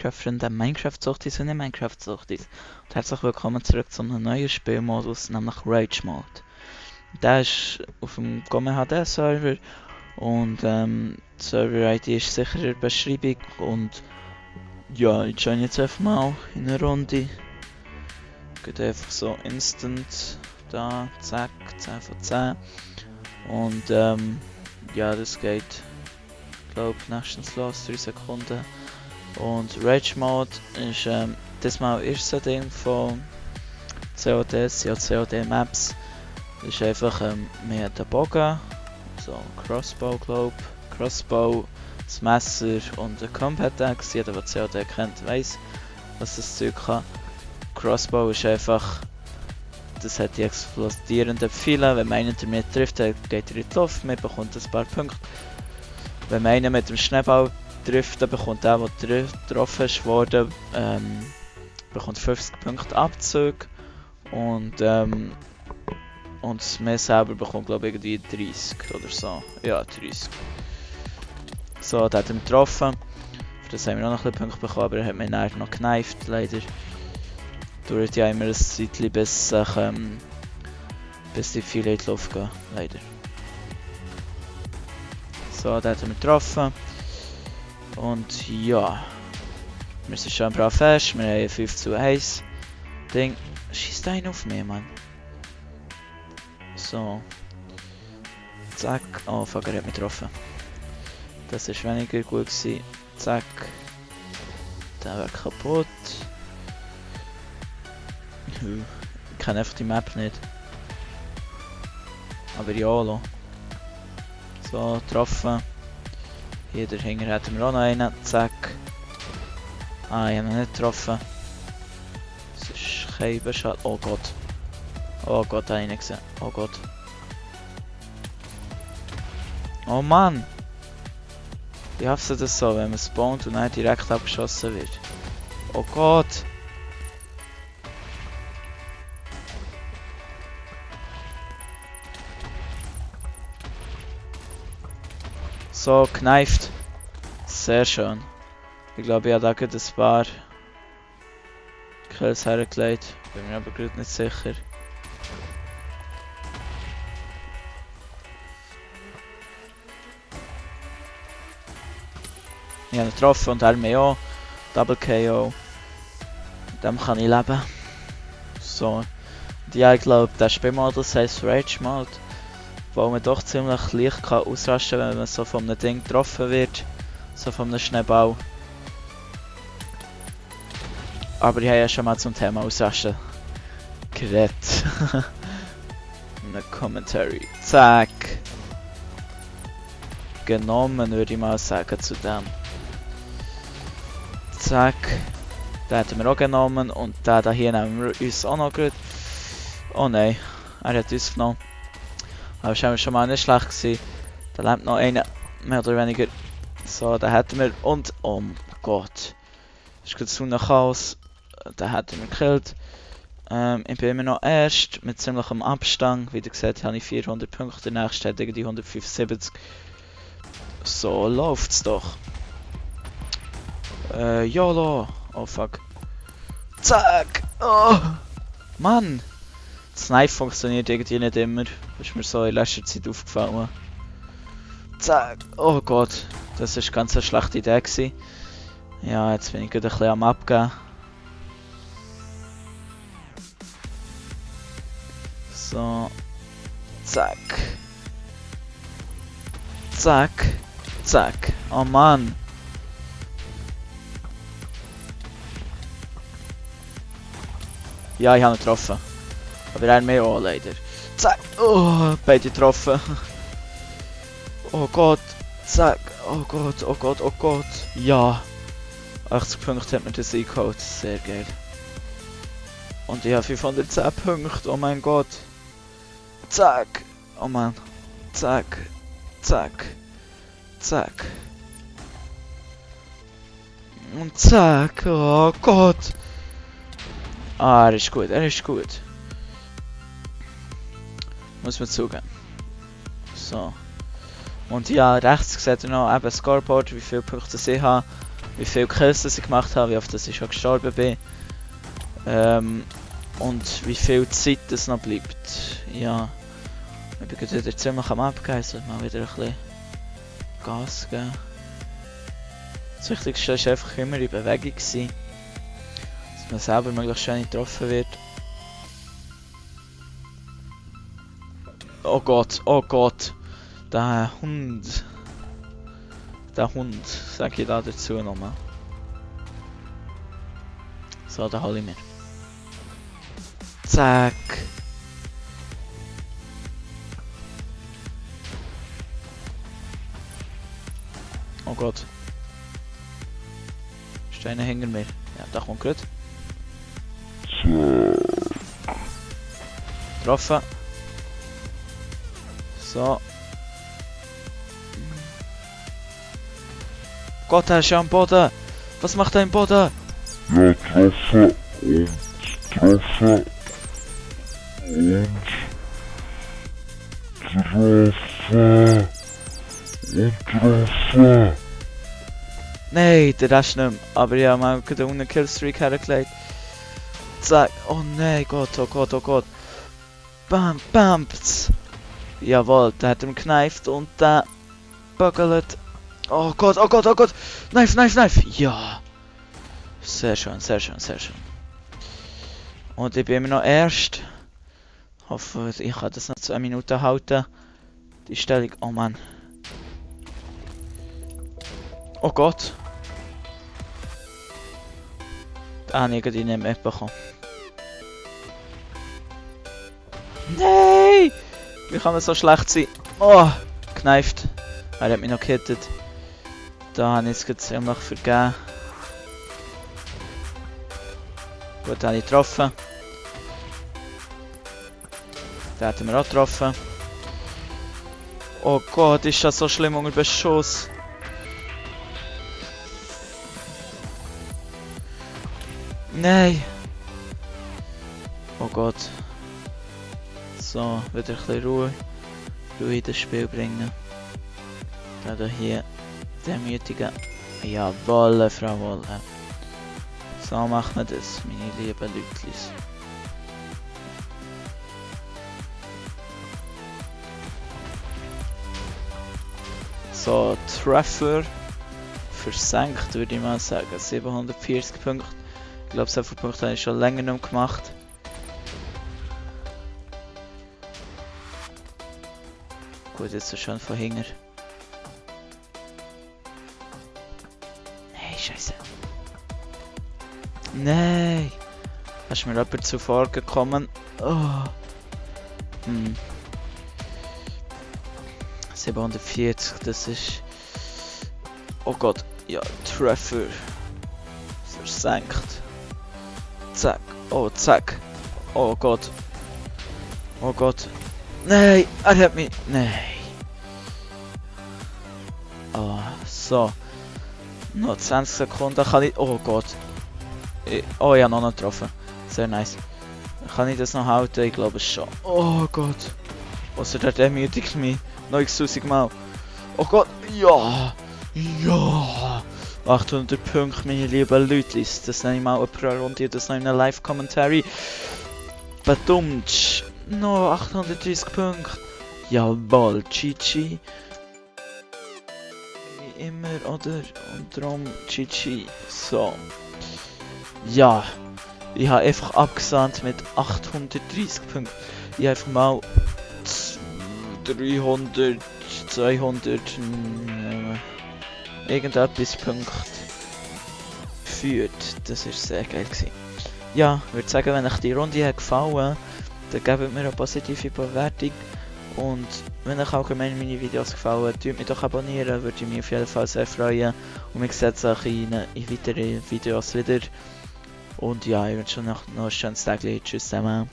Minecraft-Freunde, Minecraft-Suchtis und nicht Minecraft-Suchtis. Und herzlich willkommen zurück zu einem neuen Spielmodus, nämlich Rage Mode. Der ist auf dem Gomme HD-Server und die Server-ID ist sicher in der Beschreibung. Und ja, ich join jetzt einfach mal in eine Runde. Geht einfach so instant da, zack, 10 von 10. Und ja, das geht, glaube ich, nächstens los, 3 Sekunden. Und Rage Mode ist diesmal ist so ein Ding von COD, COD Maps. Das ist einfach, wir haben den Bogen, so Crossbow, glaube ich, Crossbow, das Messer und ein Combat Axe. Jeder, der COD kennt, weiss, was das Zeug kann. Crossbow ist einfach, das hat die explodierenden Pfeile. Wenn man einen damit trifft, dann geht er in die Luft, man bekommt ein paar Punkte. Wenn man einen mit dem Schneeball trifft, dann bekommt der getroffen ist worden, bekommt 50 Punkte Abzug und mir selber bekommt, glaube ich, irgendwie 30 oder so. Ja, 30. So, der hat ihn getroffen. Für das haben wir noch ein bisschen Punkte bekommen, aber er hat mich nachher noch gekneift, leider. Dauert ja immer ein Zeitchen, bis die viele in die Luft gehen, leider. So, der hat ihn getroffen. Und ja, wir sind schon brav fest, wir haben 5 zu 1 Ding. Schießt einen auf mich, Mann. So. Zack. Oh fuck, er hat mich getroffen. Das ist weniger gut gewesen. Zack. Der wäre kaputt. Ich kenne einfach die Map nicht. Aber ja, so, getroffen. Hier dahinter hätten wir auch noch einen. Zack. Ah, ich habe ihn nicht getroffen. Das ist kein Bescheid. Oh Gott. Oh Gott, habe ich nicht gesehen. Oh Gott. Oh Mann. Ich hasse das so, wenn man spawnt und dann direkt abgeschossen wird. Oh Gott. So, kneift. Sehr schön. Ich glaube, ich habe da gerade ein paar Kills hergelegt. Bin mir aber gerade nicht sicher. Ich habe ihn getroffen und er mich auch. Double KO. Mit dem kann ich leben. So. Und ja, ich glaube, der Spielmodus heisst Rage Mode. Weil man doch ziemlich leicht kann ausrasten kann, wenn man so von einem Ding getroffen wird. So von einem Schneeball. Aber ich habe ja schon mal zum Thema Ausrasten geredet. In einem Commentary. Zack. Genommen, würde ich mal sagen, zu dem. Zack. Den hätten wir auch genommen. Und den hier nehmen wir uns auch noch gut. Oh nein, er hat uns genommen. Aber es war schon mal nicht schlecht gewesen. Da lebt noch einer, mehr oder weniger. So, den hätten wir. Und, oh Gott. Das ist gerade so ein Chaos. Den hätten wir gekillt. Ich bin immer noch erst, mit ziemlichem Abstand. Wie ihr seht, habe ich 400 Punkte. Der nächste hat irgendwie 175. So läuft's doch. YOLO. Oh fuck. Zack. Oh. Mann. Das Knife funktioniert irgendwie nicht immer. Das ist mir so in letzter Zeit aufgefallen. Zack. Oh Gott. Das war ganz eine schlechte Idee gewesen. Ja, jetzt bin ich gerade ein bisschen am Abgehen. So. Zack. Zack. Zack. Oh Mann. Ja, ich habe ihn getroffen. Aber er mir auch leider. Zack. Oh, beide getroffen. Oh Gott. Zack. Oh Gott, oh Gott, oh Gott. Ja. 80 Punkte hat mir das eingeholt. Sehr geil. Und ich habe 510 Punkte. Oh mein Gott. Zack. Oh Mann. Zack. Zack. Zack. Und zack. Oh Gott. Ah, er ist gut. Er ist gut. Muss man zugeben. So. Und ja, rechts seht ihr noch eben Scoreboard, wie viele Punkte ich habe. wie viel Kills ich gemacht habe, wie oft ich schon gestorben bin. Und wie viel Zeit es noch bleibt. Ja, ich bin gerade wieder ziemlich am Abgehen, sollte mal wieder ein bisschen Gas geben. Das Wichtigste war einfach immer in Bewegung sein, dass man selber möglichst schön getroffen wird. Oh Gott, der Hund. Der Hund, sag ich da dazu nochmal. So, da hole ich mir. Zack. Oh Gott. Ist einer hinter mir? Ja, da kommt gut. Getroffen. So. Gott, er ist ja am Boden. Was macht er im Boden? Ja, getroffen und getroffen und getroffen und getroffen. Nein, der Rest nicht mehr. Aber ich habe mal gerade einen Killstreak hergelegt. Zack. Oh nein, Gott, oh Gott, oh Gott. Bam, bam. Jawohl, der hat ihm gekneift und der böckelt. Oh Gott, oh Gott, oh Gott. Knife, knife, knife. Ja. Sehr schön, sehr schön, sehr schön. Und ich bin immer noch erst. Hoffe, ich kann das noch 2 Minuten halten. Die Stellung. Oh Mann. Oh Gott. Da habe ich nicht mitbekommen. Nein! Wie kann man so schlecht sein? Oh! Gekneift. Er hat mich noch gehittet. Da habe ich es jetzt ziemlich vergeben. Gut, habe ich getroffen. Den hatten wir auch getroffen. Oh Gott, ist das so schlimm unter Beschuss. Nein! Oh Gott. So, wieder ein bisschen Ruhe in das Spiel bringen. Da hier demütigen. Jawohl, Frau Wolle. So macht man das, meine lieben Leutlis. So, Treffer versenkt, würde ich mal sagen. 740 Punkte. Ich glaube, so viele Punkte habe ich schon länger nicht gemacht. Gut, jetzt so schön von hinten. Hey, Scheiße. Nein! Hast mir jemand zuvor gekommen? Oh. 740, das ist. Oh Gott, ja, Treffer. Versenkt. Zack. Oh, zack. Oh Gott. Oh Gott. Nein, er hat mich. Nein. Oh, so. Noch 20 Sekunden kann ich. Oh Gott. Oh ja, noch getroffen. Sehr nice. Kann ich das noch halten? Ich glaube es schon. Oh Gott. Außer der demütigt mich. 9000 Mal. Oh Gott. Ja. Ja. 800 Punkte, meine lieben Leute. Das nehme ich mal pro Runde. Das noch in einem Live-Commentary. Verdammt. No, 830 Punkte. Jawohl, GG. Wie immer, oder? Und darum GG. So. Ja. Ich habe einfach abgesandt mit 830 Punkten. Ich habe einfach mal 300, 200, irgendetwas Punkte geführt. Das war sehr geil gewesen. Ja, ich würde sagen, wenn euch die Runde hat gefallen, dann gebt mir eine positive Bewertung. Und wenn euch allgemein meine Videos gefallen, tut mich doch abonnieren, würde ich mich auf jeden Fall sehr freuen. Und wir sehen uns in weiteren Videos wieder. Und ja, ich wünsche euch noch ein schönes Tag. Tschüss zusammen.